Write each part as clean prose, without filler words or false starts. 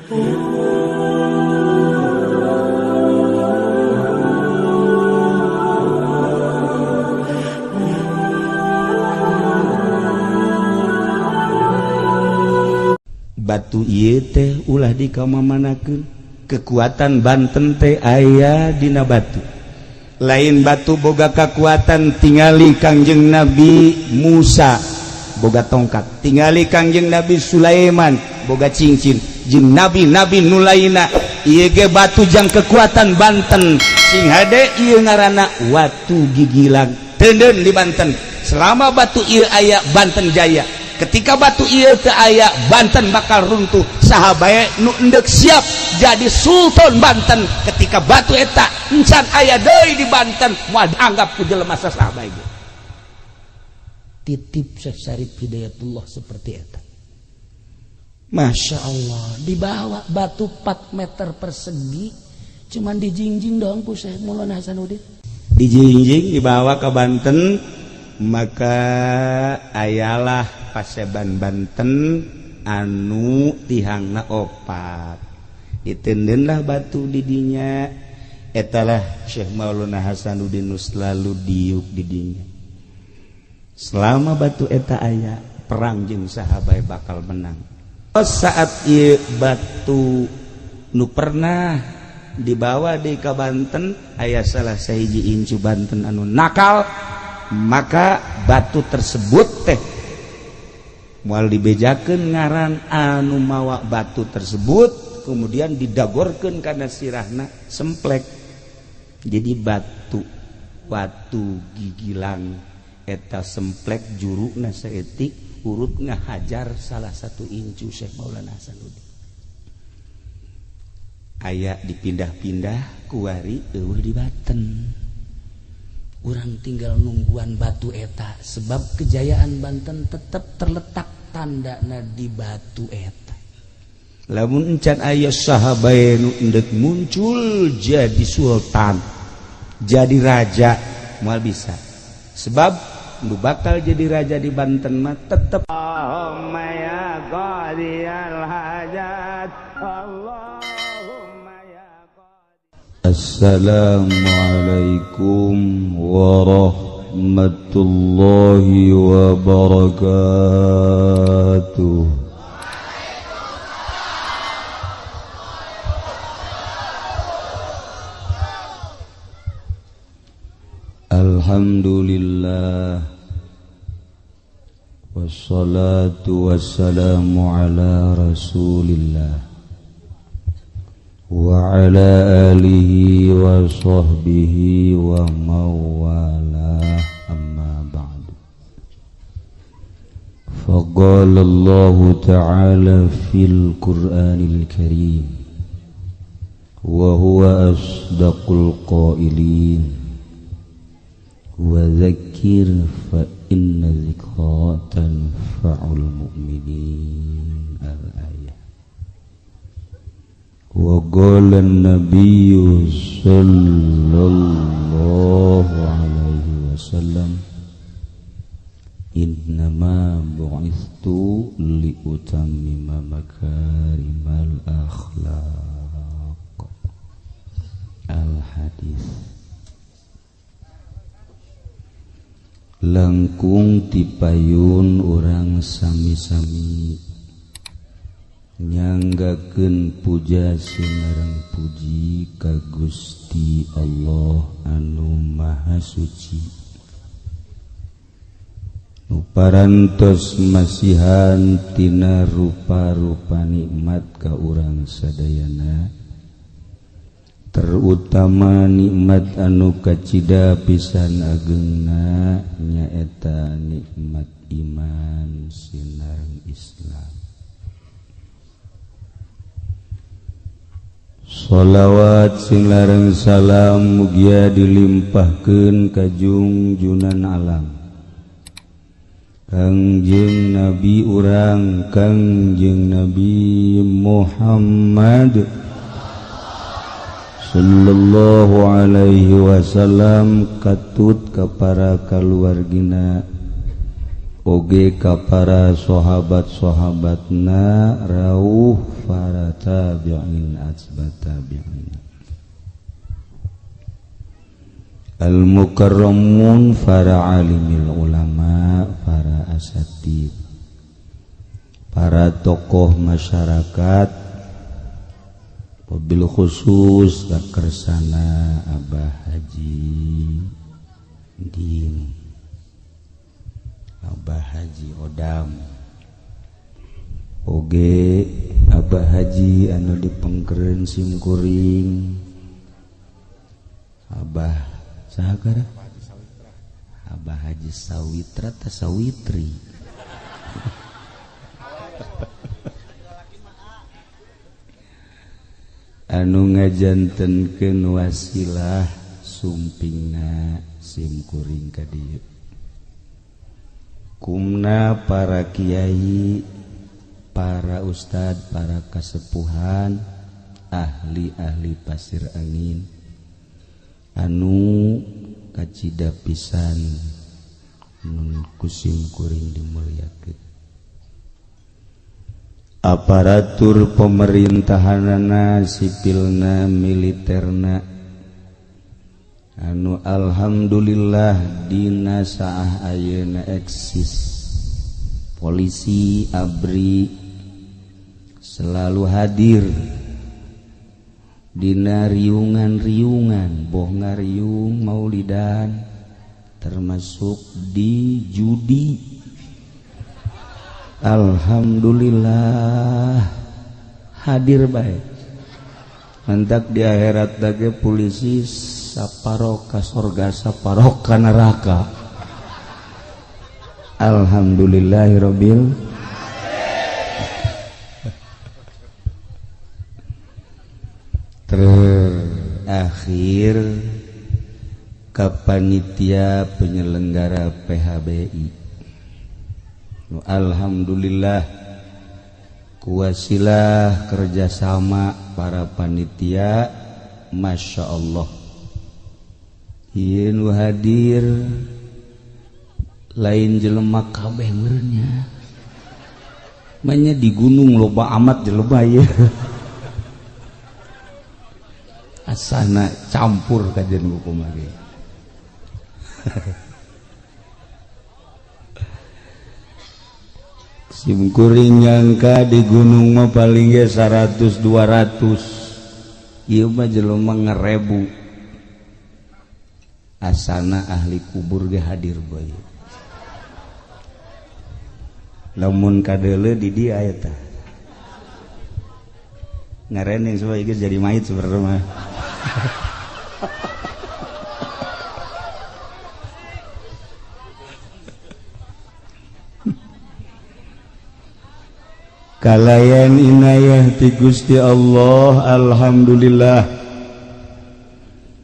Batu ieu teh ulah dikamamanakeun, kekuatan Banten teh aya dina batu. Lain batu boga kekuatan, tingali Kangjeng Nabi Musa boga tongkat, tingali Kangjeng Nabi Sulaiman boga cincin, jeung nabi-nabi nu lainna. Ieu ge batu jang kekuatan Banten. Sing hade, ieu ngaranna Watu Gigilang, teuneun di Banten. Selama batu ieu aya, Banten jaya. Ketika batu ieu teu aya, Banten bakal runtuh. Saha bae nu endek siap jadi sultan Banten, ketika batu eta encan aya deui di Banten, moal dianggap ku jelema saha bae ge. Titip Syekh Syarif Hidayatullah seperti eta. Masya Allah, dibawa batu 4 meter persegi, cuman dijingjing doang ku Syekh Maulana Hasanuddin, dijingjing, dibawa ke Banten. Maka ayalah Paseban Banten anu tihangna opat, ditendenlah batu didinya. Etalah Syekh Maulana Hasanuddin nu selalu diuk didinya. Selama batu eta aya, perang jeung saha bae bakal menang. Saat ieu batu nu pernah dibawa di ka Banten, aya salah sahiji incu Banten anu nakal, maka batu tersebut teh moal dibejakeun ngaran anu mawa batu tersebut, kemudian didagorkeun kana sirahna, semplek. Jadi batu Watu Gigilang eta semplek, juruna saeutik, urut ngahajar salah satu incu Syekh Maulana Hasanuddin. Aya dipindah-pindah, kuari euweuh di Banten. Urang tinggal nungguan batu eta, sebab kejayaan Banten tetap terletak tandana di batu eta. Lamun encan aya saha bae nu endek muncul jadi sultan, jadi raja, moal bisa, sebab nu bakal jadi raja di Banten mah tetep Allahumma ya qadiyal hajat, Allahumma ya. Assalamualaikum warahmatullahi wabarakatuh. Alhamdulillah, wassalatu wassalamu ala Rasulillah wa ala alihi wa sahbihi wa mawalah, amma ba'du. Faqala Allah ta'ala fil Qur'anil Karim wa huwa asdaqul qailin, wa dzakir fa inna dzikra tanfa'ul mu'minin, al-ayah. Wa qala an-nabiyyu sallallahu alaihi wasallam, innama bu'ithtu liutammima makarimal akhlaq, al-hadis. Langkung tipayun urang sami-sami nyanggakeun puja sinareng puji ka Gusti Allah anu Maha Suci, nu parantos masihan tina rupa-rupa nikmat ka urang sadayana, terutama nikmat anu kacida pisan agengna, nyaeta nikmat iman sinareng Islam. Sholawat sing lareng salam mugia dilimpahkeun ka jungjunan alam Kangjeng Nabi urang, Kangjeng Nabi Muhammad sallallahu alaihi wasallam, katut ka para kaluargina oge ka para sahabat-sahabatna, rauh para Tabi'in atba tabi'in. Al-mukarramun, para alimil ulama, para asatid, para tokoh masyarakat, wabil khusus kakersana Abah Haji Din, Abah Haji Odam, oge Abah Haji anu dipengkeren simkuring, Abah saha? Abah Haji Sawitra ta Sawitri. Anu ngajantenkeun wasilah sumpingna simkuring ka dieu. Kumna para kiai, para ustad, para kasepuhan, ahli-ahli Pasir Angin anu kacida pisan nun ku simkuring dimuliakeun. Aparatur pemerintahanana, sipilna, militerna anu alhamdulillah dina saah ayeuna eksis. Polisi, ABRI selalu hadir dina riungan-riungan, boh ngariung maulidan, termasuk di judi. Alhamdulillah hadir baik. Mentak di akhirat lagi polisi saparo ka sorga, saparo ka neraka. Alhamdulillahirabbil. Terakhir ka panitia penyelenggara PHBI. Alhamdulillah kuwasilah kerjasama para panitia, Masya Allah. Ieu nu hadir lain jelema kabeh meureunnya. Manya di gunung loba amat jelema ieu. Asana campur kajian hukum lagi. Simkuring nyangka di gunung mah paling ge 100 200. Ieu mah jelema ngerebu. Asana ahli kubur ge hadir bae. Lamun kadeuleu di dieu eta. Ngarening supaya geus jadi mayit sebenarnya mah. Kalayan inayah ti Gusti Allah, alhamdulillah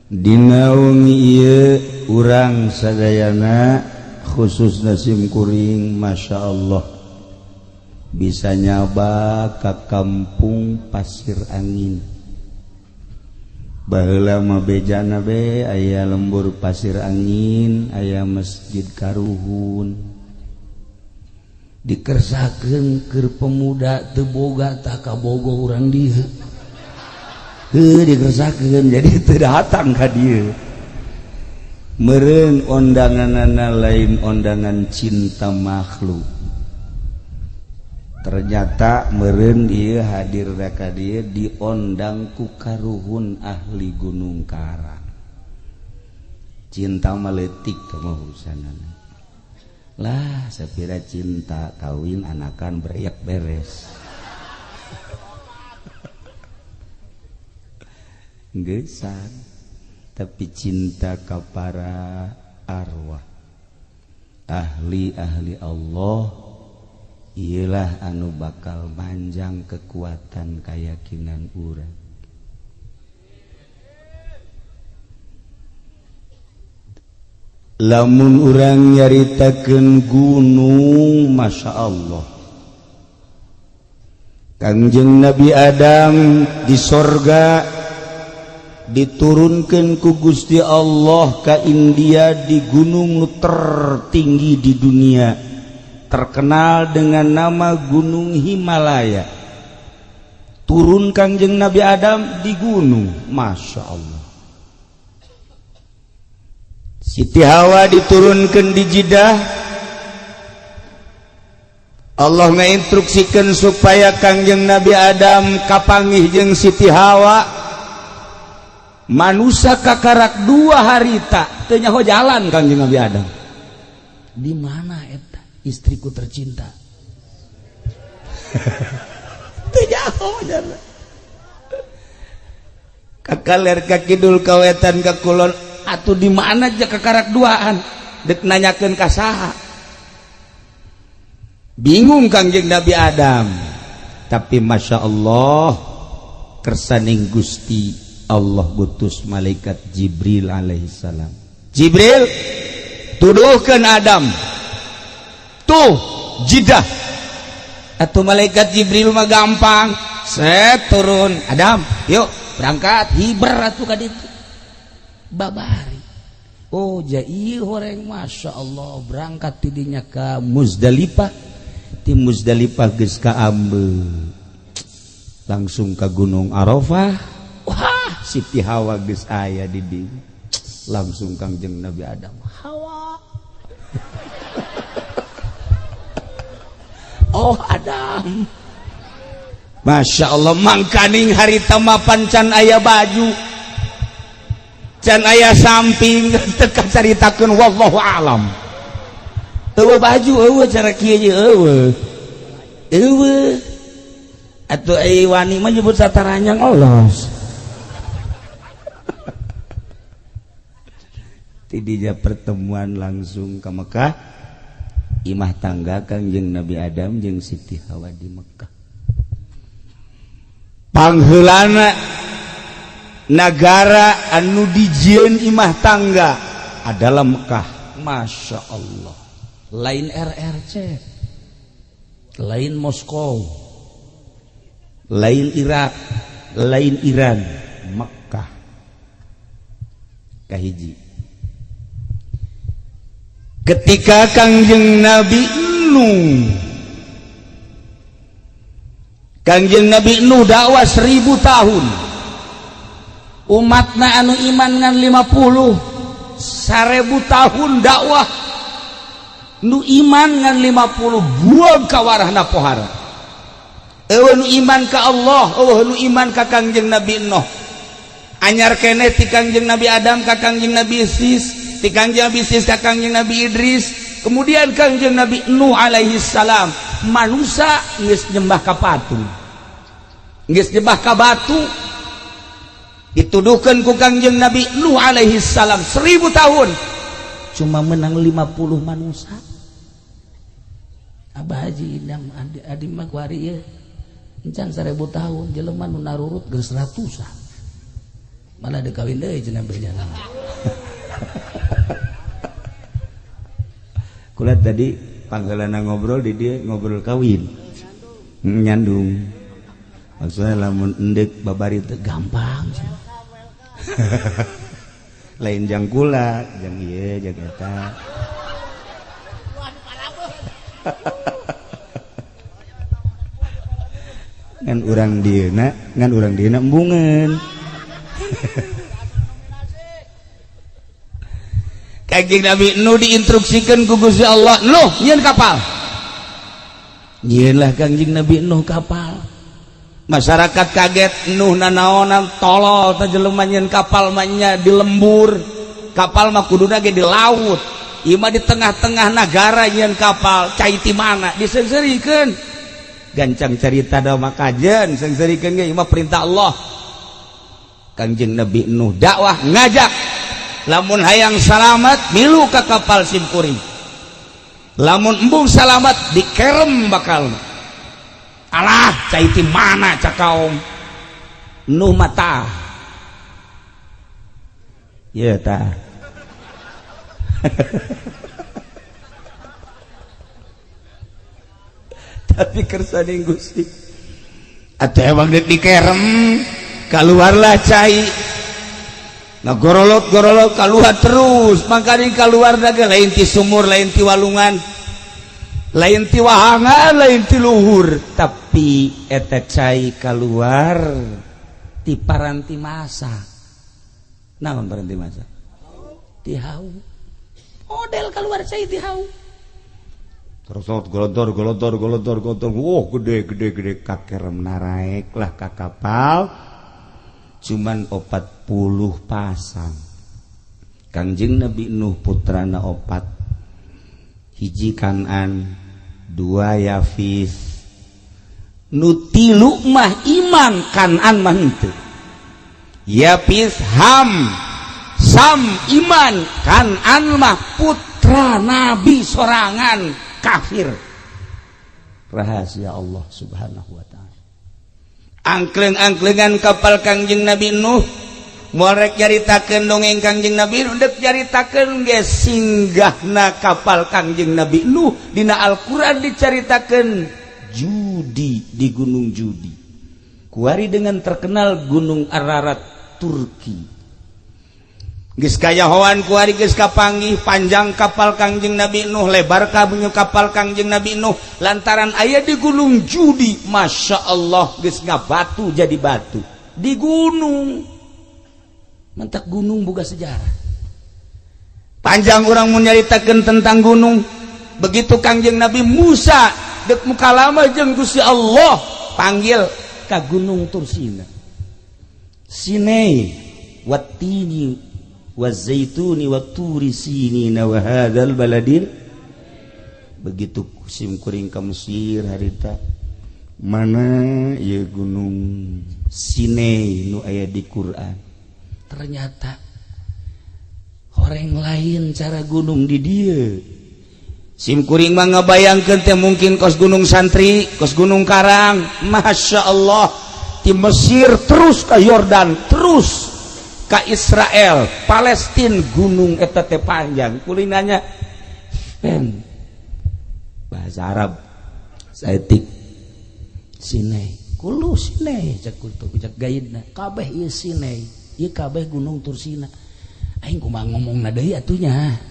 dina wengi ieu urang sadayana khususna simkuring Masya Allah bisa nyaba ka kampung Pasir Angin. Baheula mah bejana be aya lembur Pasir Angin, aya masjid Karuhun. Dikersakeun keur pemuda teu boga tah kabogo urang dieu. Heuh dikersakeun jadi teu datang ka dieu. Meureun ondanganana lain ondangan cinta makhluk. Ternyata meureun ieu hadir ka dieu diondang ku karuhun ahli Gunung Karang. Cinta mah leutik teh mah urusanana. Lah sapira cinta kawin anakan beriak beres. Geusan tapi cinta ka para arwah ahli-ahli Allah iyalah anu bakal manjang kekuatan keyakinan urang. Lamun urang nyaritakeun gunung, Masya Allah, Kangjeng Nabi Adam di sorga diturunkan ku Gusti Allah ka India di gunung tertinggi di dunia, terkenal dengan nama Gunung Himalaya. Turun Kangjeng Nabi Adam di gunung, Masya Allah. Siti Hawa diturunkan di Jeddah. Allah ngainstruksikan supaya Kangjeng Nabi Adam kapanggih jeung Siti Hawa. Manusia kakarak 2 harita teu nyaho jalan Kangjeng Nabi Adam. Di mana eta istriku tercinta? Teu nyaho jalan. Ka kaler ka kidul ka wetan ka kulon atuh di mana aja kakarak duaan dek nanyakeun ka saha. Bingung Kangjeng Nabi Adam. Tapi Masya Allah, kersaning Gusti Allah gutus malaikat Jibril alaihissalam. Jibril, tuduhkan Adam tuh Jeddah. Atau malaikat Jibril mah gampang, set turun Adam, yuk berangkat, hiber atuh ka ditu. Babari. Oh jai horeng Masya Allah berangkat tidinya ke Muzdalifah. Ti Muzdalifah geus ka Ambe, langsung ke Gunung Arafah. Wah, Siti Hawa geus aya di dieu. Langsung Kangjeng Nabi Adam, Hawa. Oh Adam. Masya Allah, mangkaning harita mapan can aya baju, can aya samping, teu kacaritakeun wallahu alam. Eueuh baju eueuh cara kieu ye eueuh. Eueuh. Atuh ai wani mah nyebut sataranyang olos. Tidinya pertemuan langsung ke Mekah. Imah tangga Kangjeng Nabi Adam jeung Siti Hawa di Mekah. Pangheulana nagara anu dijieun imah tangga adalah Mekah. Masya Allah. Lain RRC, lain Moskow, lain Irak, lain Iran, Mekah. Kahiji. Ketika Kangjeng Nabi Nuh, Kangjeng Nabi Nuh dakwah 1000 tahun, umatna anu iman ngan 50, 1000 tahun dakwah nu iman ngan 50 buang ka warahna pohara. Eueuh nu iman ka Allah, eueuh nu iman ka Kangjeng Nabi Nuh. Anyar keneh ti Kangjeng Nabi Adam ka Kangjeng Nabi Sis, ti Kangjeng Nabi Sis ka Kangjeng Nabi Idris, kemudian Kangjeng Nabi Nuh alaihi salam. Manusia geus nyembah ka patung, geus nyembah ka batu. Dituduhkeun ku Kangjeng Nabi Nuh alaihi salam 1000 tahun cuma menang 50 manusia. Abah Haji Idam adi mah kuari ieu encan 1000 tahun jelema nu narurut geus ratusan. Malah dikawin deui cenah berjalan. Kula tadi panggalana ngobrol di dia ngobrol kawin. Nyandung. Maksudnya lamun endek babari teh gampang. Lain jang kula, jang ieu jang eta. Ngan urang dieuna, ngan urang dieuna embungeun. Kangjeng Nabi Nuh diinstruksikan ku Gusti Allah, "Nuh, nyieun kapal." Nyieunlah Kangjeng Nabi Nuh kapal. Masyarakat kaget, Nuh nanaonan tolol teh jelema nyieun kapal mah nya di lembur. Kapal mah kuduna ge di laut. Ieu mah di tengah-tengah nagara nyieun kapal, cai ti mana? Diseungseurikeun. Gancang carita da mah kajen, seungseurikeun ge ieu mah perintah Allah. Kangjeng Nabi Nuh dakwah ngajak, lamun hayang salamat milu ka kapal simkuring, lamun embung salamat dikerem bakal. Alah cai ti mana cak kaum Nuh mata ieu tah. Tapi kersaning Gusti atuh emang deuk dikerem keluarlah cai. Nah gorolot-gorolot keluar terus, makanya keluar daga lain ti sumur, lain ti walungan, lain ti wahangan, lain ti luhur, tapi Tapi eta cai keluar ti paranti masa. Naon paranti masa? Ti hau. Model keluar cai ti hau. Terus golontor golontor golontor golontor. Wah, gede gede gede, kakerem naraek lah ka kapal. Cuman 40 pasang. Kangjeng Nabi Nuh putrana opat. Hiji Kanan, dua Yafis. Nu tilu mah iman, Kanan mah henteu. Yafis, Ham, Sam iman, Kanan mah putra Nabi sorangan kafir. Rahasia Allah Subhanahu wa Ta'ala. Angkleng-angklengan kapal Kangjeng Nabi Nuh, moal rek nyaritakeun dongeng Kangjeng Nabi Nuh, dek nyaritakeun ge singgahna kapal Kangjeng Nabi Nuh dina Al-Qur'an dicaritakeun Judi, di Gunung Judi. Kuari dengan terkenal Gunung Ararat, Turki. Geus kayahoan kuari, geus kapanggih panjang kapal Kangjeng Nabi Nuh, lebar kabunyu kapal Kangjeng Nabi Nuh, lantaran aya di Gunung Judi. Masya Allah, geus ngabatu jadi batu di gunung. Mentak gunung boga sejarah. Panjang urang mau nyaritakeun tentang gunung. Begitu Kangjeng Nabi Musa dek mukalama jeung Gusti Allah, panggil ka Gunung Tursina. Sinai wattini wazaituni watturi sinina wa hadzal baladil. Begitu sim kuring ka Mesir harita, mana ieu Gunung Sinai nu aya di Quran? Ternyata orang lain cara gunung di dieu. Sim kuring mah ngabayangkeun teh mungkin kos Gunung Santri, kos Gunung Karang. Masya Allah, di Mesir terus ke Yordan, terus ke Israel, Palestina, gunung eta teh panjang. Kulinanya pen bahasa Arab saeutik Sinai kulu Sinai, cek kultu, cek gaidna, kabeh ieu Sinai, ieu kabeh Gunung Tursina. Aing kumaha ngomongna deui atuh nya?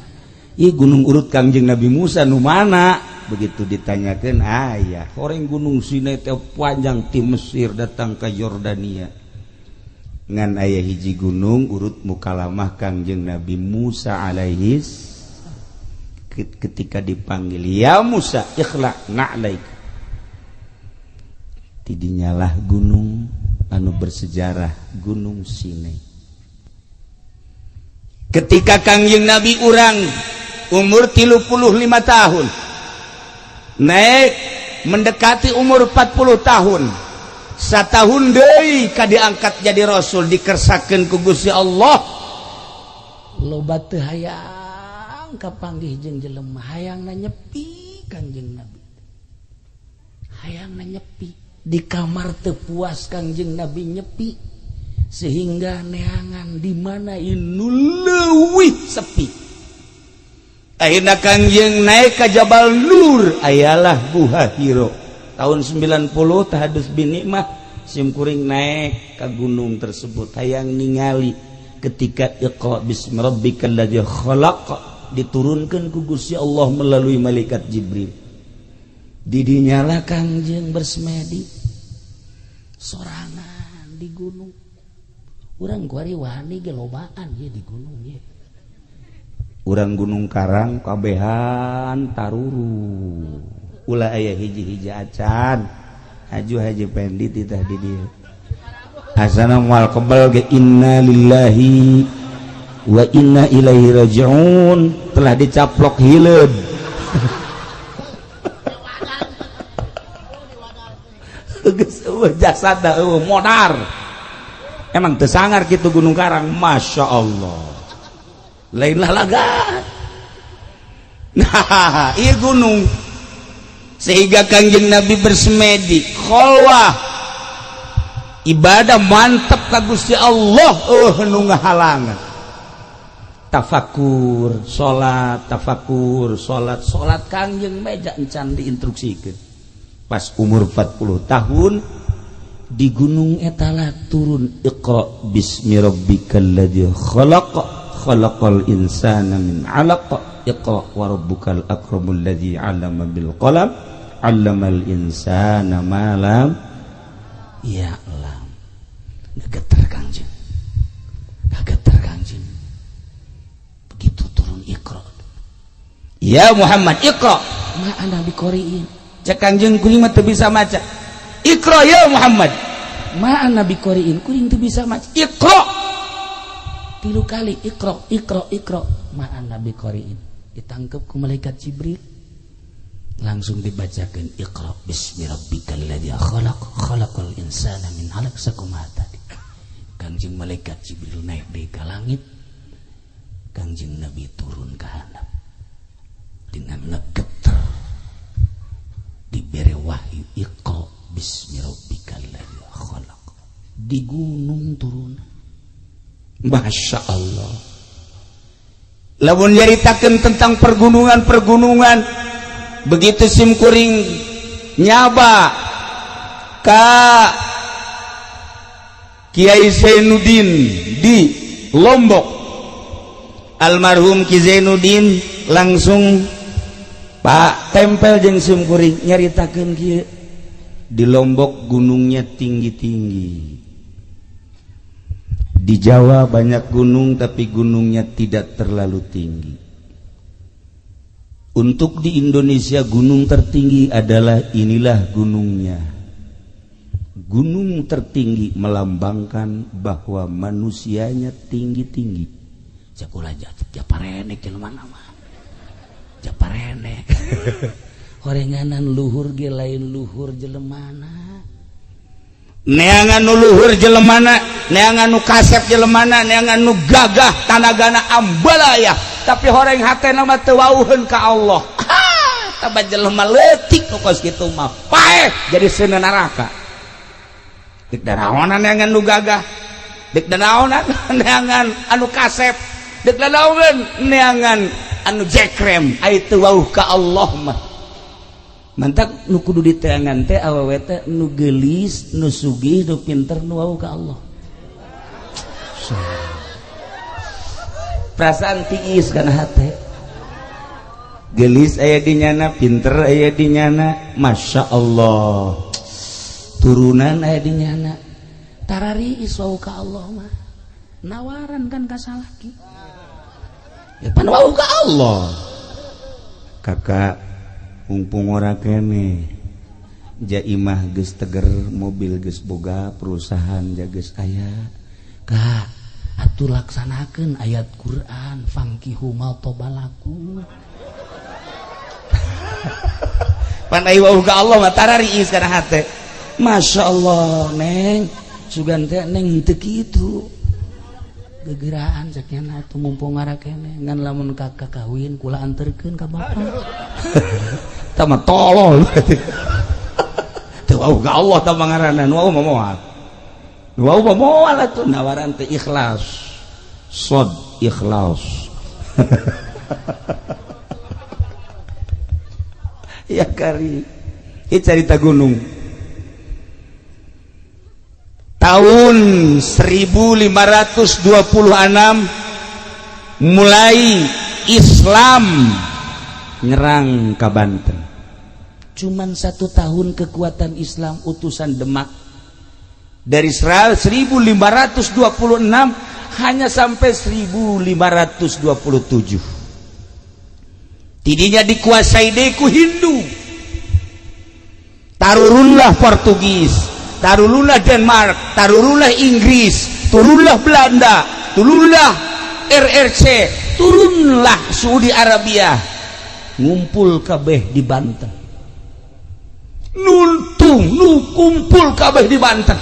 Ieu gunung urut Kangjeng Nabi Musa nu mana? Begitu ditanyakeun, aya horeng Gunung Sinai teh panjang ti Mesir datang ke Yordania, ngan aya hiji gunung urut mukalamah Kangjeng Nabi Musa alaihis. Ketika dipanggil, "Ya Musa, ikhla' na'laik," tidinyalah gunung anu bersejarah, Gunung Sinai. Ketika Kangjeng Nabi urang umur 35 tahun, naik mendekati umur 40 tahun, satahun deui ka diangkat jadi rasul, dikersakeun ku Gusti Allah. Loba teu hayang kapanggih jeung jelema, hayangna nyepi. Kangjeng Nabi hayangna nyepi di kamar, teu puas Kangjeng Nabi nyepi, sehingga neangan di mana inu leuwih sepi. Akhirnya Kangjeng naik ke Jabal Nur, ayalah Guha Hiro. Tahun 90 tahadus bin nikmah sim kuring naik ke gunung tersebut, hayang ningali ketika iqra bismi rabbikal ladzi khalaq diturunkan ku Gusti Allah melalui malaikat Jibril. Didinyalah Kangjeng bersemedi sorangan di gunung. Urang kuari wani ge lobaan ye di gunung ye. Urang Gunung Karang kabehan taruru, ulah aya hiji-hiji acan. Haju Haji Pendi titah di dieu, asana moal kebel ge. Inna lillahi wa inna ilaihi rajiun, telah dicaplok hileud. Geus eueuh jasad, eueuh modar. Emang teu sangar kitu Gunung Karang, Masya Allah, lainlah laga. Nah, iya gunung sehingga Kangjeng Nabi bersemedi, kholwah, ibadah mantep ka Gusti Allah. Oh, nu ngahalangan tafakur, salat, tafakur, salat, salat Kangjeng meja encan diinstruksikeun. Pas umur 40 tahun di gunung etala turun iqra bismi rabbikal ladzi khalaq, khalaqal insana min 'alaq, iqra wa rabbukal akramul ladzi 'allama bil qalam, Allamal insana ma lam ya'lam. Gegeter Kangjeng. Kageter Kangjeng. Begitu turun Iqra. Ya Muhammad Iqra. Ma ana biqoriin. Cek Kangjeng kuring mah teu bisa maca. Iqra ya Muhammad. Ma ana biqoriin, kuring teu bisa maca. Iqra. 3 kali Iqra, Iqra, Iqra. Ma ana biqoriin. Ditangkep ku malaikat Jibril. Langsung dibacakan Iqra bismi rabbikal ladzi khalaq khalaqal insana min 'alaq sakumaha tadi. Kangjeng malaikat Jibril naik deui ka langit. Kangjeng Nabi turun ka handap dengan ngegeter dibere wahyu Iqra bismi rabbikal ladzi khalaq. Di gunung turun. Masya Allah. Lamun nyaritakeun tentang pergunungan-pergunungan, begitu simkuring nyaba ka Kiai Zainuddin di Lombok, almarhum Ki Zainuddin langsung Pak tempel jeung simkuring nyaritakeun kieu, di Lombok gunungnya tinggi-tinggi, di Jawa banyak gunung tapi gunungnya tidak terlalu tinggi. Untuk di Indonesia gunung tertinggi adalah inilah gunungnya. Gunung tertinggi melambangkan bahwa manusianya tinggi-tinggi. Cakula japarenek jelema mah. Japarenek. Horenganan luhur ge lain luhur jelemana. Neangan nu luhur jelemana, neangan nu kasep jelemana, neangan nu gagah tanagana ambalaya, tapi horeng hatena mah teu wauheun ka Allah. Taba jelema leutik nu kos kitu mah paeh jadi seuneu neraka. Dek daraonan neangan nu gagah, dek daraonan neangan anu kasep, dek daraonan neangan anu jekrem, ai teu wauh ka Allah mah. Mantak nu kudu diteangan teh awewe teh nu geulis, nu sugih, nu pinter, nu wauh ka Allah. Perasaan tiis kana hate. Geulis aya di nyana, pinter aya di nyana, Masya Allah. Turunan aya di nyana. Tarariis wauh ka Allah mah. Nawaran kan ka salaki. Ya pan wauh ka Allah. Kakak mumpung ora kene jaimah geus teger, mobil geus boga, perusahaan geus aya. Kak, atuh laksanakeun ayat Quran fankihu ma tobalakum. Pan ai wauh ka Allah mah tarariis kana hate. Masya Allah, Neng, sugan teh Neng teu kitu. Gegeraan cek nya atuh mumpung ngara kene ngan lamun kakak kawin kula anterkeun ka bapak. Tah mah tolol. Teu wauh ka Allah tah ngaranna, nu wauh mah moal. Nu wauh mah moal atuh nawaran teh ikhlas. Sod ikhlas. Ya kari. Ieu carita gunung. Tahun 1526 mulai Islam nyerang ke Banten. Cuman 1 tahun kekuatan Islam utusan Demak dari 1526 hanya sampai 1527. Tidinya dikuasai deku Hindu. Tarurunlah Portugis, tarurunlah Denmark, tarurunlah Inggris, turunlah Belanda, turunlah RRC, turunlah Saudi Arabia, ngumpul kabeh di Banten. Nuntung nu kumpul kabeh di Banten.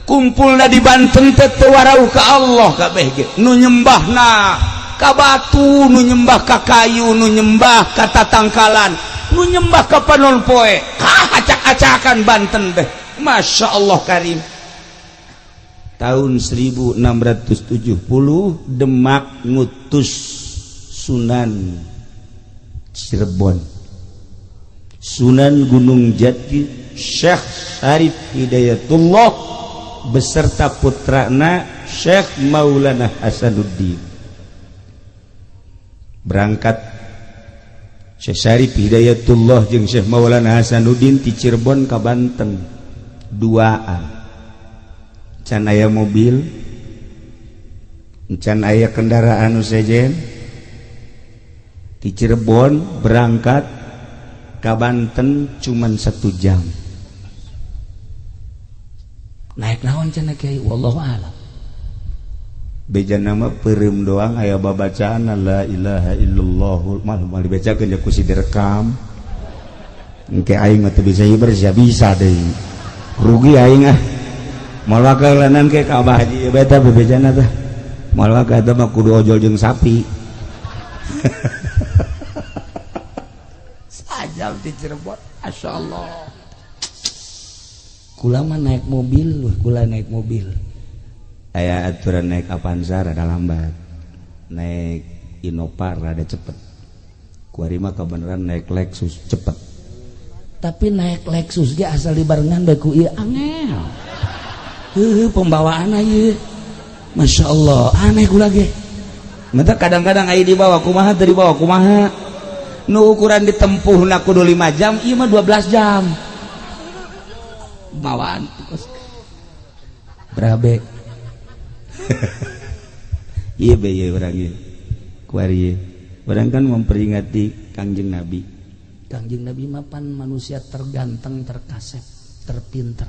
Kumpulna di Banten teh teu warauh ka Allah kabeh ge. Nu nyembahna ka batu, nu nyembah ka kayu, nu nyembah ka tatangkalan, nu nyembah ka panon poe. Kah acak-acakan Banten teh. Masya Allah karim. Tahun 1670 Demak ngutus Sunan Cirebon, Sunan Gunung Jati, Syekh Syarif Hidayatullah beserta putrana Syekh Maulana Hasanuddin. Berangkat Syekh Syarif Hidayatullah jeung Syekh Maulana Hasanuddin ti Cirebon ka Banten duaan. Can aya mobil, can aya kendaraan nu sejen. Di Cirebon berangkat ka Banten cuman 1 jam. Naik naon cenah, Kiai? Wallahu a'lam. Beja nama peureum doang, aya babacaan la ilaha illallah mah moal dibacakeun ya ku si direkam. Engke aing mah teu bisa hiber sia, bisa deui rugi aing ah. Moal bakalanan ke ka Abah Haji beta bebejana tah. Moal bakal, eta mah kudu ojol jeung sapi. Sajam di Cirebon, Masya Allah. Kula mah naik mobil, wah, kula naik mobil. Aya aturan, naik Avanza rada lambat, naik Innova rada cepet. Kuari mah kebenaran naik Lexus cepet. Tapi naik Lexus ge asal dibarengan bae ku ieu angel. Heuh, pembawaan ieu. Masya Allah, aneh kula ge. Mata kadang-kadang aya dibawa kumaha, teu dibawa kumaha. Nu ukuran ditempuh na kudu 5 jam, ieu mah 12 jam. Bawaan berabe. Iya be, ieu urang ieu. Kuari ieu. Urang kan memperingati Kangjeng Nabi. Kangjeng Nabi mapan manusia terganteng, terkasep, terpinter.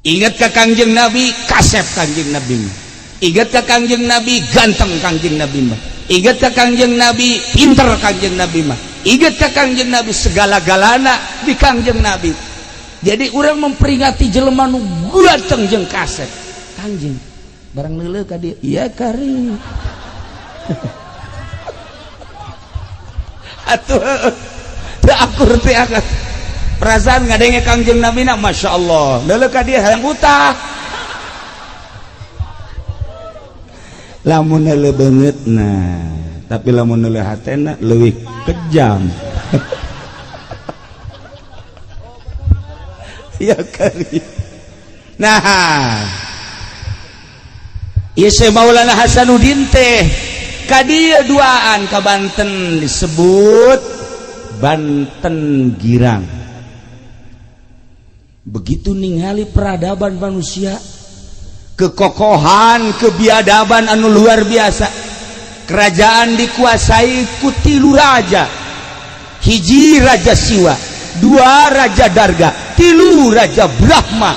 Ingat ke Kangjeng Nabi, kasep Kangjeng Nabi mah. Ingat ke Kangjeng Nabi, ganteng Kangjeng Nabi mah. Ingat ke Kangjeng Nabi, pinter Kangjeng Nabi mah. Ingat ke Kangjeng Nabi, segala-galana di Kangjeng Nabi. Jadi orang memperingati jelema nu ganteng jeung kasep. Kangjeng barang leuleuh ka dieu, iya kari. Atuh teu akur teh akan. Perasaan ngadenge Kangjeng Nabi na Masya Allah. Leuleuh ka dieu hayang utah. Lamun leuleuh beungeutna, tapi lamun leuleuh hatena leuwih kejam. Ya kari. Nah, ieu Syekh Maulana Hasanuddin teh ka dieu duaan ka Banten, disebut Banten Girang. Begitu ningali peradaban manusia, kekokohan, kebiadaban anu luar biasa. Kerajaan dikuasai ku 3 raja. 1 raja Siwa, 2 raja Darga, 3 raja Brahma.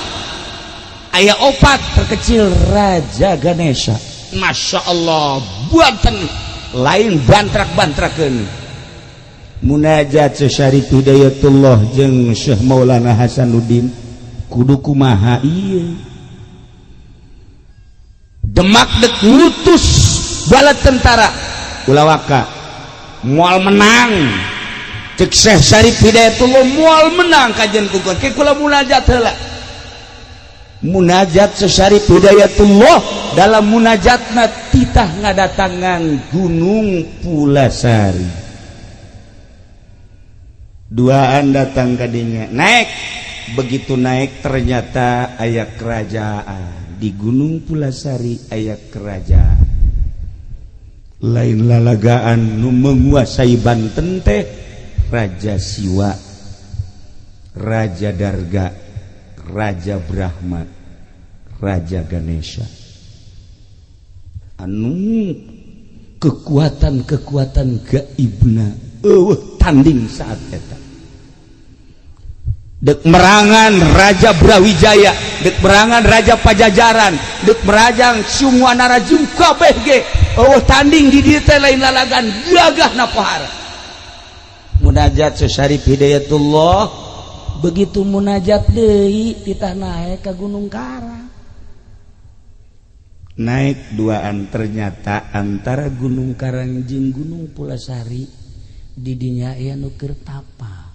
Aya 4 terkecil Raja Ganesha. Masya Allah, Banten lain bantrak-bantrakeun. Munajat Syarif Hidayatullah jeung Syekh Maulana Hasanuddin kudu kumaha ieu. Demak dek ngutus bala tentara ulawaka moal menang. Cek Syekh Syarif Hidayatullah moal menang kajian kukuan. Ke kula munajat heula. Munajat Syekh Syarif Hidayatullah dalam munajatna titah ngadatangan Gunung Pulasari. Duaan datang kadinya, naik. Begitu naik ternyata aya kerajaan di Gunung Pulasari, aya kerajaan lain lalagaan nu menguasai Banten teh Raja Siwa, Raja Darga, Raja Brahma, Raja Ganesha. Anu kekuatan-kekuatan gaibna eueuh tanding saat eta. Dek merangan Raja Brawijaya, dek merangan Raja Pajajaran, dek merajang semua narajung kabeh ge eueuh tanding di dieu teh lain lalagan gagah na pohara. Munajat Syekh Syarif Hidayatullah begitu munajat deui titah naik ka Gunung Karang. Naik duaan ternyata antara Gunung Karang jeung Gunung Pulasari di dinya aya nu keur tapa.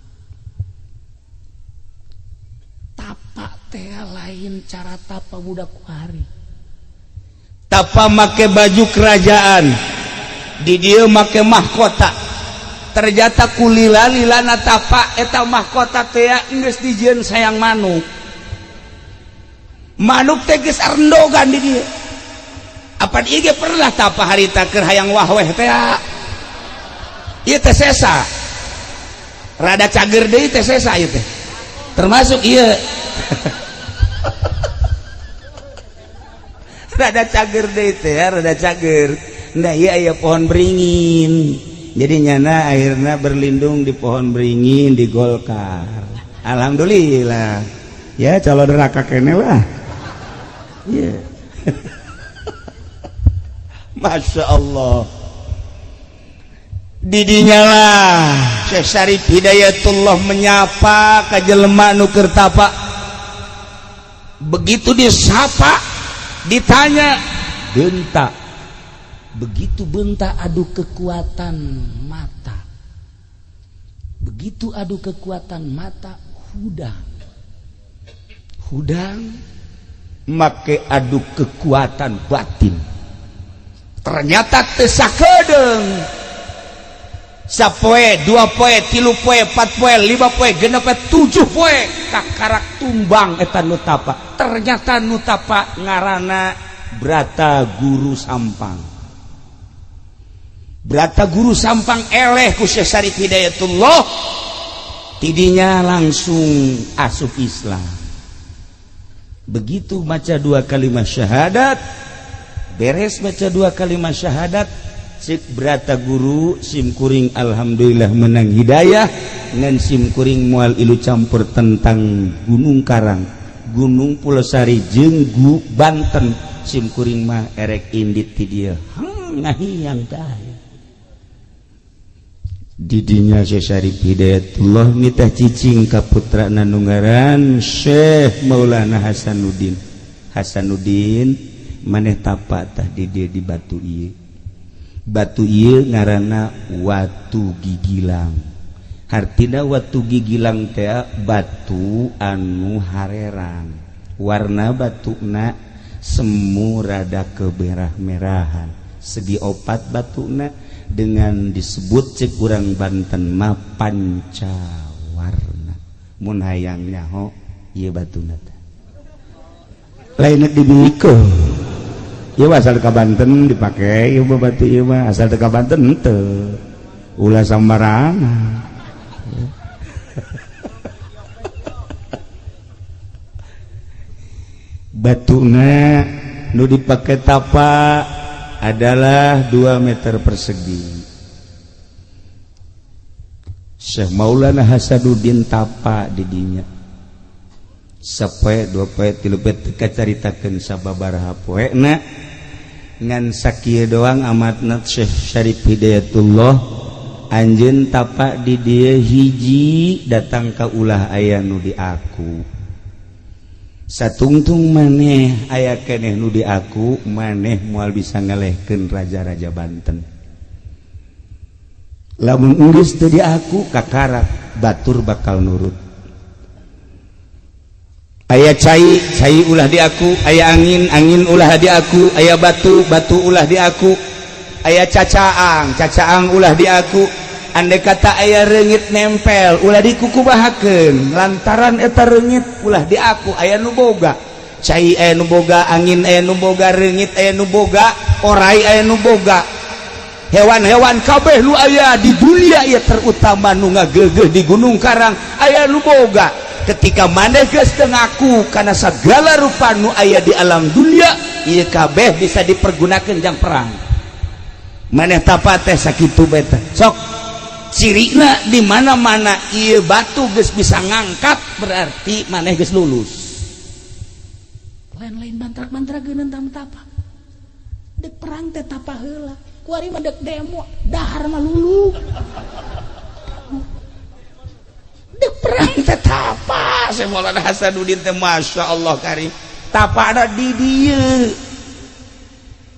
Tapa teh lain cara tapa budak kuari. Tapa make baju kerajaan, di dieu make mahkota. Ternyata kulila-lilana tapa eta mahkota teh geus dijieun sayang manuk. Manuk teh geus arendogan di dieu. Apan ieu ge pernah tapa harita keur hayang wahweh teh. Ieu teh sesa. Rada cager deui teh sesa ieu teh. Termasuk ieu. Rada cager deui teh, rada cager. Nah ieu aya pohon beringin. Jadi nyana akhirnya berlindung di pohon beringin di Golkar. Alhamdulillah. Ya calon neraka kene lah. Iya. Masya Allah. Didinya lah Syekh Syarif Hidayatullah menyapa ka jelema nu keur tapa. Begitu disapa, ditanya, bentak. Begitu bentak adu kekuatan mata. Begitu adu kekuatan mata, hudang. Hudang make adu kekuatan batin. Ternyata teu sakedeung. Sapoe, dua poe, tilu poe, empat poe, lima poe, genep poe, tujuh poe kakarak tumbang eta nu tapa. Ternyata nu tapa ngaranna Brata Guru Sampang. Brata Guru Sampang eleh ku Syekh Syarif Hidayatullah, tidinya langsung asup Islam. Begitu maca dua kalimat syahadat, beres baca dua kalimat syahadat, cik Brata Guru simkuring alhamdulillah menang hidayah ngan simkuring mual ilu campur tentang Gunung Karang, Gunung Pulosari jeung Banten, simkuring mah erek indit ti dieu. Ngahiang tah. Didinya Syekh Syarif Hidayatullah nitah cicing ka putrana nu ngaran Syekh Maulana Hasanuddin. Hasanuddin maneh tapa tah di dieu di batu ieu. Batu ieu ngaranna Watu Gigilang. Hartina Watu Gigilang teh batu anu harerang. Warna batuna semu rada kemerah-merahan. Segi opat batuna dengan disebut cek urang Banten mah pancawarna. Mun hayang nyaho ieu batuna teh. Lain dibikeun. Ieu asal ka Banten dipake ieu mah batu ieu mah asal ka Banten henteu. Ulah sambarangan. Batuna nu dipake tapa adalah 2 meter persegi. Syekh Maulana Hasanuddin tapa di dinya. Sapoe, dua poe, tilu poe teu kacaritakeun sababaraha poena. Ngan sakieu doang amatna Syekh Syarif Hidayatullah anjeun tapa di dieu hiji datang ka ulah aya nu di aku. Satungtung maneh aya keneh nu di aku, maneh moal bisa ngalehkeun raja-raja Banten. Lamun geus teu di aku kakarak batur bakal nurut. Aya cai, cai ulah di aku, aya angin, angin ulah di aku, aya batu, batu ulah di aku, aya cacaang, cacaang ulah di aku. Andai kata aya reungit nempel ulah dikukubahakeun lantaran eta reungit ulah di aku. Aya nu boga cai, aya nu boga angin, aya nu boga reungit, aya nu boga orai, aya nu boga hewan-hewan kabeh nu aya di dunia ieu, terutama nu ngageugeuh di Gunung Karang aya nu boga. Ketika maneh geus teu ngaku kana sagala rupa nu aya di alam dunia ieu kabeh bisa dipergunakeun jang perang. Maneh tapa teh sakitu bae teh. Sok cirina di mana-mana ieu batu geus bisa ngangkat berarti maneh geus lulus. Lain-lain mantrak-mantra geuneun tapa. Dek perang teh tapa heula. Kuari mah dek demo, dahar mah lulu. Dek perang teh tapa. Syekh Maulana Hasanuddin teh Masya Allah karim. Tapana di dieu.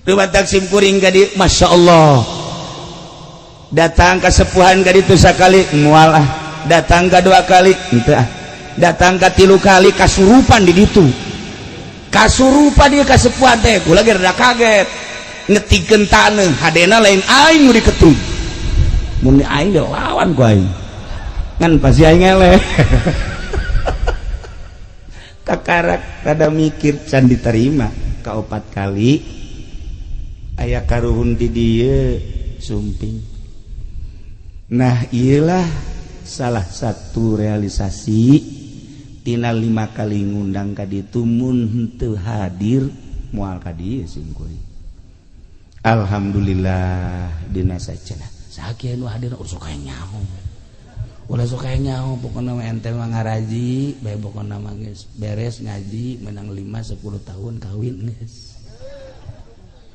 Rumatak sim kuring ka dieu Masya Allah. Datang ke sepuhan ka ditu sakali moal ah, datang ka dua kali henteu ah, datang ka tilu kali kasurupan di ditu. Kasurupan dia kasepuhan teh kula ge rada kaget ngetikeun taneuh hadena lain aing nu diketung. Mun aing lawan ku aing ngan pasti aing eleh. Kakarak rada mikir can diterima ka opat kali aya karuhun di dieu sumping. Nah iyalah salah satu realisasi tina 5 kali ngundang ka ditu mun henteu hadir moal ka dieu sim kuring. Alhamdulillah dina sacana sakieu nu hadir sok aya nyaho. Ulah sok aya nyaho pokona mah ente mah ngaraji bae pokona mah geus beres ngaji menang 5 10 tahun kawin geus.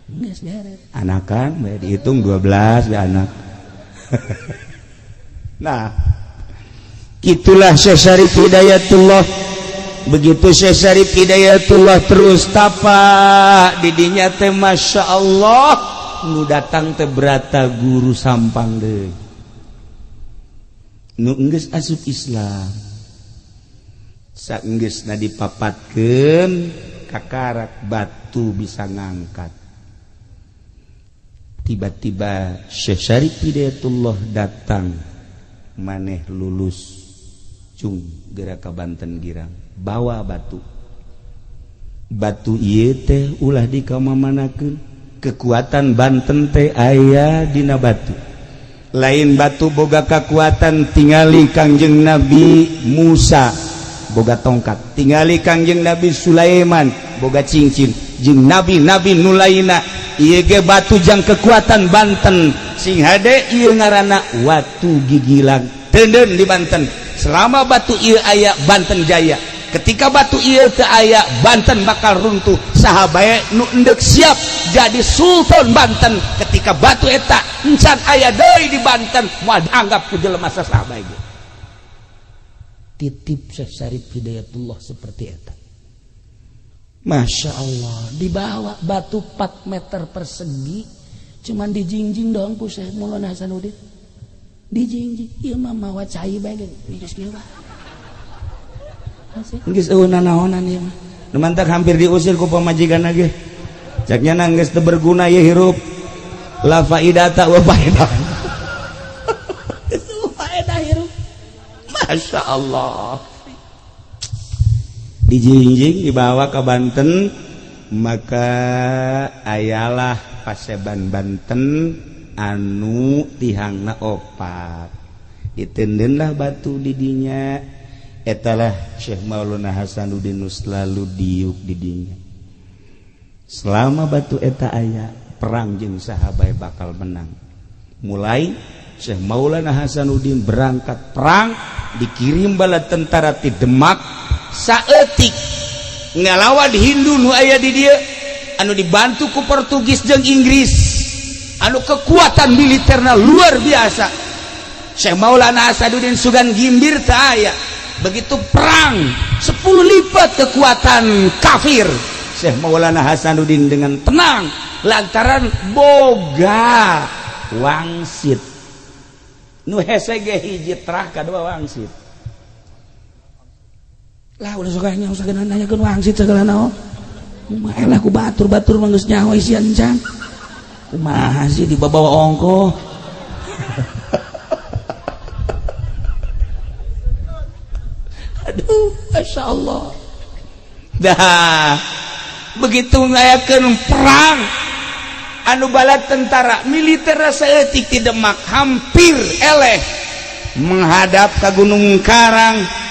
Geus beres. Anakan bae dihitung 12 bae anak. Nah, itulah Syekh Syarif Hidayatullah. Begitu Syekh Syarif Hidayatullah terus tapak didinya teh Masya Allah nu datang teh berata guru sampang deui nu enggeus asup Islam saenggeusna dipapatkeun kakarak batu bisa ngangkat. Tiba-tiba Syekh Syarif Hidayatullah datang maneh lulus cung gerak ka Banten Girang bawa batu batu ieu teh ulah dikamamanakeun kekuatan Banten teh aya dina batu lain batu boga kekuatan tingali Kangjeng Nabi Musa boga tongkat tingali Kangjeng Nabi Sulaiman boga cincin jeung nabi-nabi nu lainna ieu ge batu jang kekuatan Banten sing hade ieu ngaranna watu gigilang teuneun di Banten. Selama batu ieu aya Banten jaya, ketika batu ieu teu aya Banten bakal runtuh. Saha bae nu endek siap jadi sultan Banten ketika batu eta encan aya deui di Banten moal dianggap ku jelema saha bae. Titip Syekh Syarif Hidayatullah seperti eta. Masya Allah dibawa batu 4 meter persegi cuman dijingjing doang ku Syekh Maulana Hasanuddin. Dijingjing ieu mah mawa cai bae geus kieu bae. Geus eueuh nanaonan ieu mah. Nu mantak hampir diusir ku pamajikan ge. Cak nya geus teu berguna ieu hirup. La faidata wa faedah. Geus faedah hirup. Masya Allah. Dijingjing dibawa ke Banten maka ayalah paseban Banten anu tihangna opat ditendenlah batu didinya etalah Syekh Maulana Hasanuddin nu selalu diuk didinya selama batu eta aya perang jeung saha bae bakal menang. Mulai Syekh Maulana Hasanuddin berangkat perang dikirim bala tentara ti Demak saeutik ngalawan Hindu nu aya di dieu anu dibantu ku Portugis jeung Inggris anu kekuatan militerna luar biasa. Syekh Maulana Hasanuddin sugan gimbir teu aya begitu perang 10 lipat kekuatan kafir. Syekh Maulana Hasanuddin dengan tenang lantaran boga wangsit nu hese ge hiji terah kadua wangsit lah ulah sok nyaho sagala nanyakeun wangsit sagala naon kumaha lah ku batur-batur mah geus nyaho isian can kumaha sih dibawa ongkoh. Aduh Masya Allah. Dah begitu ngayakeun perang anu bala tentara militer saeutik ti Demak hampir eleh menghadap ka Gunung Karang.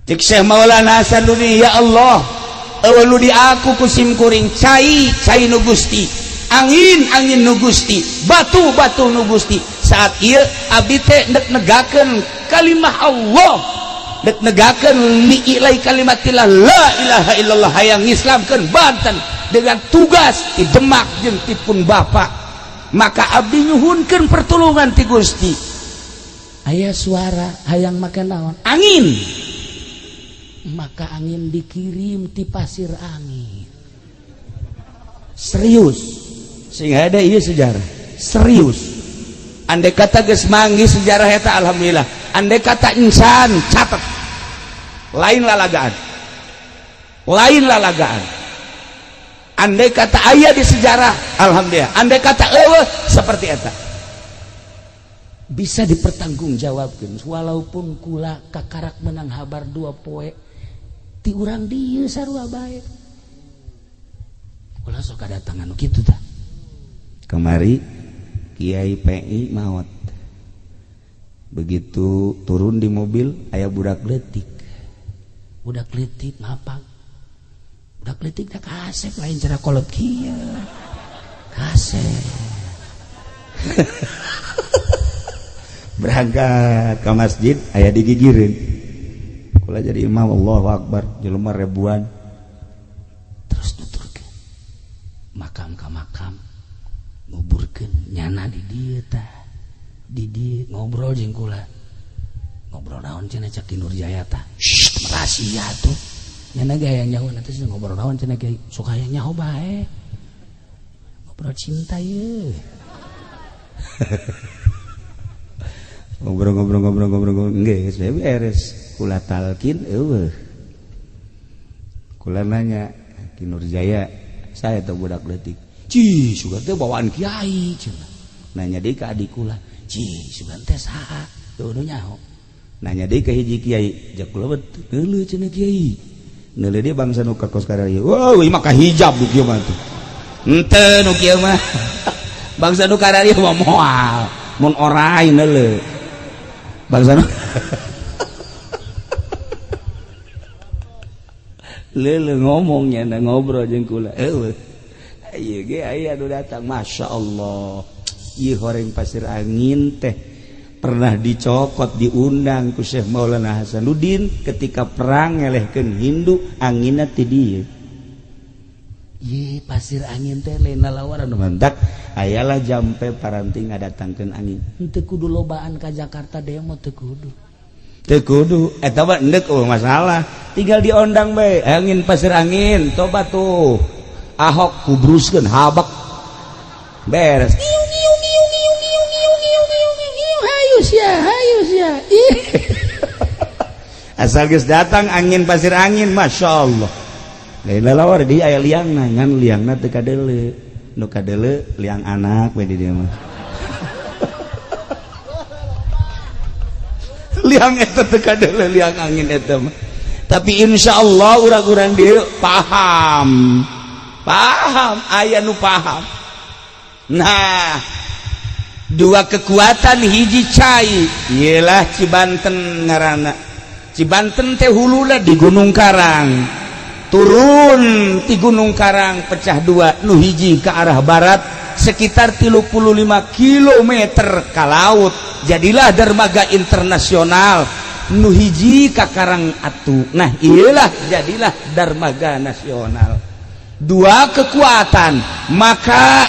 Cek Syekh Maulana Hasanuddin, ya Allah eueuh nu di aku ku sim kuring cai cai nu Gusti, angin angin nu Gusti, batu batu nu Gusti. Saat ieu abdi teh ndek negakeun kalimah Allah, ndek negakeun li'ilai kalimatillah la ilaha illallah hayang ngislamkeun Banten dengan tugas di Demak jeung ti pun bapa. Maka abdi nyuhunkeun pertolongan ti Gusti. Aya suara hayang make naon? Angin. Maka angin dikirim ti pasir angin. Serius sehingga ada ieu sejarah serius. Andai kata geus manggih sejarah eta alhamdulillah, andai kata insan catat lain lalagaan, lain lalagaan. Andai kata aya di sejarah alhamdulillah, andai kata eueuh seperti eta bisa dipertanggungjawabkeun walaupun kula kakarak menang habar 2 poe ti urang dieu sarua bae. Ulah sok kadatangan nu kitu tah. Kamari Kiai PI maot. Begitu turun di mobil aya budak leutik. Budak leutik ngapak. Budak leutik teh kasep lain cara kolot kieu. Kasep. Berangkat ke masjid aya digigireun. Kula jadi imam, Allahu Akbar, jelema ribuan. Terus nuturkeun. Makam ka makam nguburkeun nyana di dieu tah. Di dieu ngobrol jeung kula. Ngobrol naon cenah cak Ki Nurjaya tah. Shh, rahasia tuh. Nyana ge hayang nyaho nanti ngobrol naon cenah kiai, sok hayang nyaho bae. Ngobrol cinta ye. Ngobrol-ngobrol-ngobrol-ngobrol geus beres. Kula talkin eueuh. Kula nanya Ki Nurjaya, saya teh budak leutik. Cih, sugan teh bawaan kiai cenah. Nanya deui ka adik kula, cih, sugan teh saha? Teu nu nyaho. Nanya deui ka hiji kiai, jak kula neuleuh cenah kiai. Neuleuh deui bangsa nu ka kos kararieu. Wah, ieu mah kahijab nu kieu mah tuh. Henteu nu kieu mah. Bangsa nu kararieu mah moal, mun orai neuleuh. Bangsa nu leuleuh ngomongnya na ngobrol jeung kula. Eueuh. Ieu ge aya nu datang, Masya Allah. Ieu horeng pasir angin teh pernah dicokot diundang ku Syekh Maulana Hasanuddin ketika perang ngelehkeun Hindu, anginna ti dieu. Ye pasir angin teh lain lalawaran nu mantak ayalah jampe paranti ngadatangkeun angin. Henteu kudu lobaan ka Jakarta demo teu kudu. Teu kudu eta mah endek eueuh masalah. Tinggal diondang bae angin pasir angin coba tuh. Ahok kubruskeun habak. Beres. Ngiu ngiu ngiu ngiu ngiu ngiu ngiu ngiu ngiu hayu sia hayu sia. Asal geus datang angin pasir angin masyaallah. Lain lalawar di aya liangna ngan liangna teu kadeuleu. Nu kadeuleu liang anak we di dieu mah. Liang eta teu kadeuleu liang angin eta mah. Tapi insyaallah urang-urang dieu paham. Paham, aya nu paham. Nah, dua kekuatan hiji cai ieulah Cibanten ngaranna. Cibanten teh huluna di Gunung Karang. Turun di Gunung Karang pecah dua, nu hiji ke arah barat sekitar 35 km ke laut, jadilah dermaga internasional. Nu hiji ka Karang Atu, nah iyalah jadilah dermaga nasional. Dua kekuatan, maka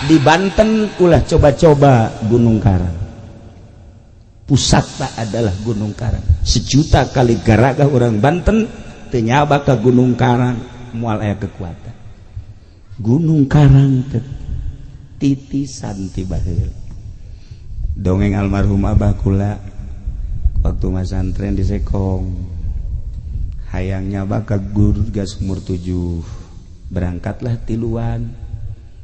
di Banten ulah coba-coba Gunung Karang. Pusatna adalah Gunung Karang. Sejuta kali garagah orang Banten teu nyaba ka Gunung Karang, moal aya kekuatan. Gunung Karang teh titisan ti baheula. Dongeng almarhum abah kula waktu masantren di Sekong, hayang nyaba ka Gurga Sumur 7. Berangkatlah tiluan.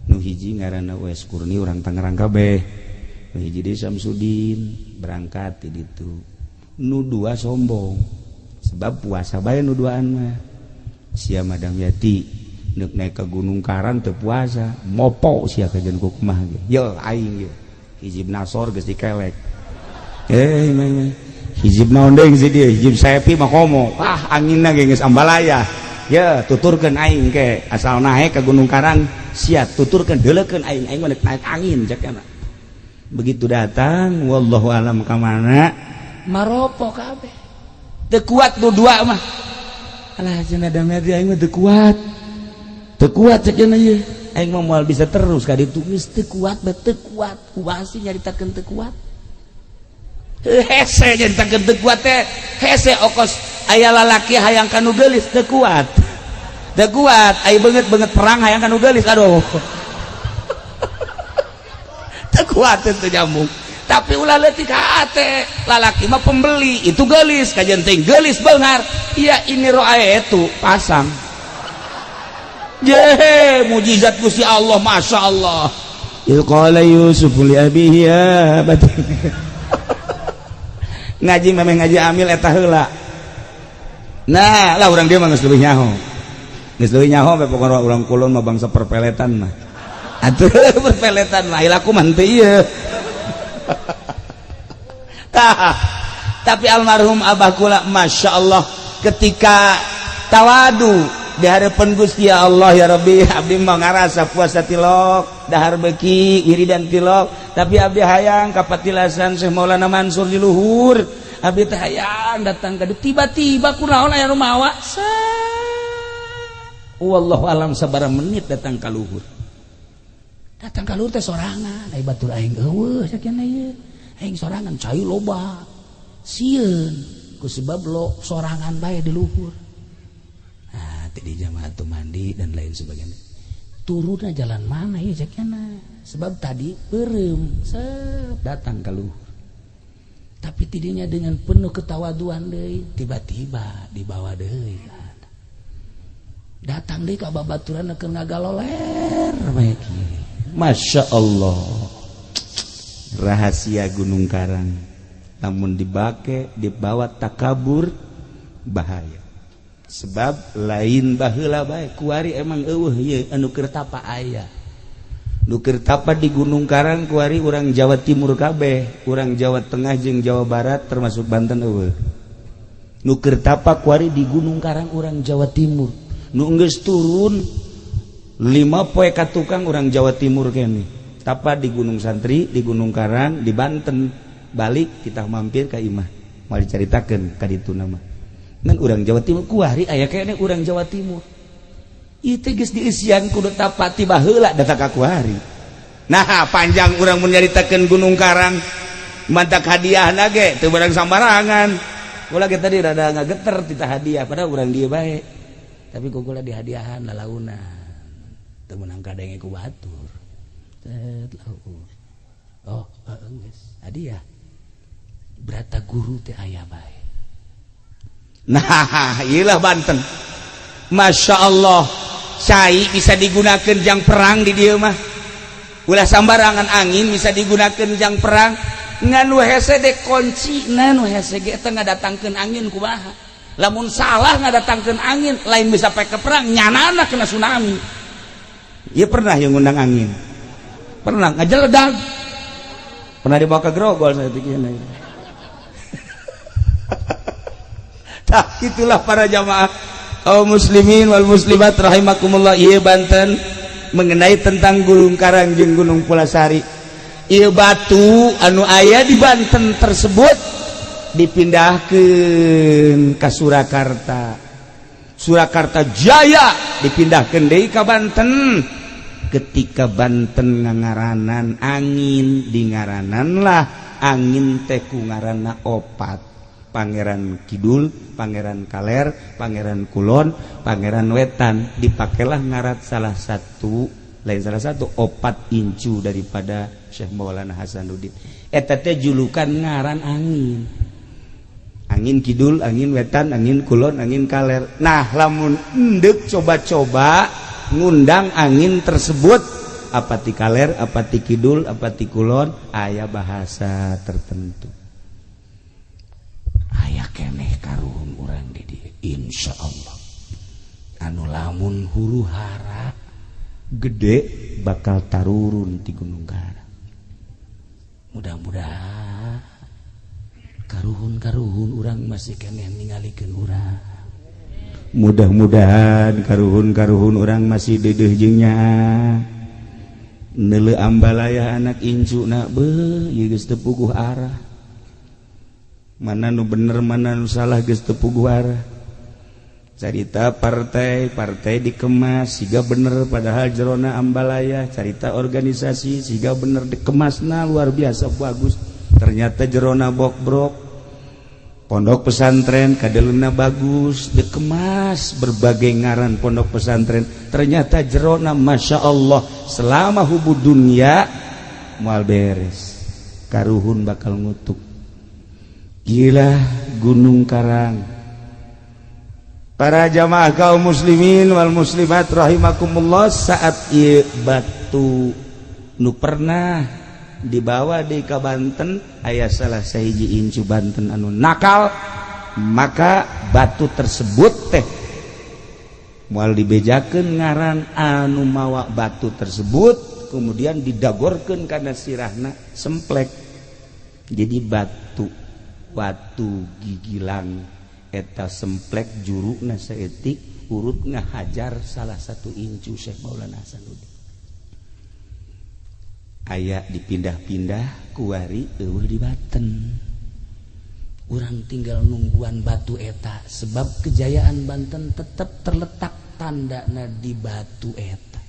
Nu hiji ngaranna Wes Kurni urang Tangerang kabeh. Nu hiji deui Samsudin berangkat ti ditu. Nu dua sombong. Sebab puasa bae nu duaan mah. Sia Madam Yati neuk naik ke Gunung Karang teu puasa, mopo sia kajeun ku kumaha ge. Ye aing ye. Hizib Nasor geus dikelek. Mah. Hizib naon deui geus dieu, hizib Saepi mah komo. Wah, anginna ge geus ambalaya. Ye, tuturkeun aing ke asal naik ke Gunung Karang, sia tuturkeun deuleukeun aing, aing mah naik angin cek kana. Begitu datang, wallahu alam ka mana, maropo kabeh. Teu kuat nu dua mah. Alah cenah damai aing mah teu kuat. Teu kuat cek cenah ieu. Aing mah moal bisa terus ka ditu geus teu kuat, teu kuat. Kumaha sih nyaritakeun teu kuat? Hese nyaritakeun teu kuat teh. Hese okos aya lalaki hayang ka nu geulis teu kuat. Teu kuat, aya beungeut-beungeut perang hayang ka nu geulis aduh. Teu kuat teu nyambung. Tapi ulah leutik hate, lalaki mah pembeli, itu geulis kajian ting geulis beungar. Iya ini roae itu pasang. Jehe mujizat Gusti Allah, Masya Allah. Il qala Yusuf li abihi ya abati. Ngaji memang ngaji amil eta heula. Nah, lah urang dia mah geus leuwih nyaho. Geus leuwih nyaho bae pokona urang kulon mah bangsa perpeletan mah. Atuh perpeletan mah ilaku mah henteu ieu. Tah, tapi almarhum abah kula, Masya Allah, ketika tawadu di hadapan Gusti, "Ya Allah, ya Rabbi, abdi mah ngarasa puasa tilok, dahar beki, wiridan tilok, tapi abdi hayang ka patilasan Syekh Maulana Mansur di luhur. Abdi teh hayang datang ka." Tiba-tiba kunaon aya nu mawa, wallahu alam sabaraha menit datang ka luhur. Datang ka luhur teh sorangan, ai batur aing euweuh sakieu ieu. Aing sorangan, cai loba, sieun ku sebab lo sorangan bae di luhur. Nah, tadi jamaah tuh mandi dan lain sebagainya, turunnya jalan mana ya cekna, sebab tadi beureum set datang ke luhur. Tapi tidinya dengan penuh ketawaduan deui, tiba-tiba dibawa deui, datang deui ka babaturan keur ngagaloler bae. Masya Allah, rahasia Gunung Karang, namun dibake dibawa takabur bahaya, sebab lain baheula bae, kuari emang euweuh ieu anu keur tapa. Aya nu keur tapa di Gunung Karang kuari urang Jawa Timur kabeh, urang Jawa Tengah jeung Jawa Barat termasuk Banten euweuh. Nu keur tapa kuari di Gunung Karang urang Jawa Timur, nu geus turun 5 poe ka tukang urang Jawa Timur kene tapa di Gunung Santri, di Gunung Karang, di Banten. Balik kita mampir ke imah, mau diceritakan ka ditu nama ngan urang Jawa Timur kuari aya kene urang Jawa Timur. Itu geus diisian kudu tapa ti baheula datang ka kuari. Nah, panjang urang mun nyaritakeun Gunung Karang, mantak hadiah ge teu barang sambarangan. Kula ge tadi rada ngageter tita hadiah, padahal urang dieu bae, tapi ku kula dihadiahan lalaunan, teu meunang kadenge ku batur. Set lau. Oh, geus hadiah berata guru teh aya bae. Nah, iyalah Banten, Masya Allah, cai bisa digunakan jang perang di dieu mah, ulah sambarangan. Angin bisa digunakan jang perang, ngan nu hese de kunci. Nah, nu hese ge teh ngadatangkeun angin kumaha? Lamun salah ngadatangkeun angin, lain bisa pakai perang, nyanana kena tsunami. Iya, pernah yang ngundang angin, pernah ngajeledag, pernah dibawa ke Grogol saya pikirnya. Nah, itulah para jamaah kaum muslimin wal muslimat rahimakumullah. Ieu Banten mengenai tentang Gunung Karang jeung Gunung Pulasari. Ieu batu anu aya di Banten tersebut dipindahkeun ka Surakarta, Surakarta Jaya dipindahkeun deui ka Banten. Ketika Banten ngangaranan angin, dingaranan lah angin teh ku ngaranna opat: Pangeran Kidul, Pangeran Kaler, Pangeran Kulon, Pangeran Wetan. Dipakailah ngarat salah satu, lain salah satu, opat incu daripada Syekh Maulana Hasanuddin. Eta teh julukan ngaran angin, angin kidul, angin wetan, angin kulon, angin kaler. Nah, lamun endek coba-coba ngundang angin tersebut, apa ti kaler, apa ti kidul, apa ti kulon, aya bahasa tertentu. Aya keneh karuhun urang di dieu, insyaallah, anu lamun huru hara gede bakal tarurun di Gunung Karang. Mudah-mudahan karuhun-karuhun urang masih keneh ningalikeun urang. Mudah-mudahan karuhun-karuhun urang masih dedeh jeung nyaah neuleu ambalaya anak incu na beuh ieu geus teu puguh arah, mana nu bener, mana nu salah, geus teu puguh arah. Carita partai, partai dikemas siga bener, padahal jerona ambalaya. Carita organisasi siga bener, dikemasna luar biasa bagus, ternyata jerona bokbrok. Pondok pesantren kadeluna bagus, dikemas berbagai ngaran pondok pesantren, ternyata jerona, Masya Allah, selama hubu dunia moal beres, karuhun bakal ngutuk. Gila Gunung Karang. Para jamaah kaum muslimin wal muslimat rahimakumullah, saat ieu batu nu pernah dibawa di ka Banten, aya salah sahiji incu Banten anu nakal, maka batu tersebut teh moal dibejakeun ngaran anu mawa batu tersebut, kemudian didagorkeun kana sirahna, semplek jadi batu. Watu gigilang eta semplek jurukna saeutik, urut ngahajar salah satu incu Syekh Maulana Hasanuddin. Aya dipindah-pindah, kuari euweuh di Banten. Urang tinggal nungguan batu eta, sebab kejayaan Banten tetap terletak tandana di batu eta.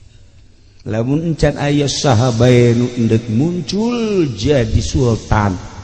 Lamun encan aya saha bae nu endek muncul jadi sultan.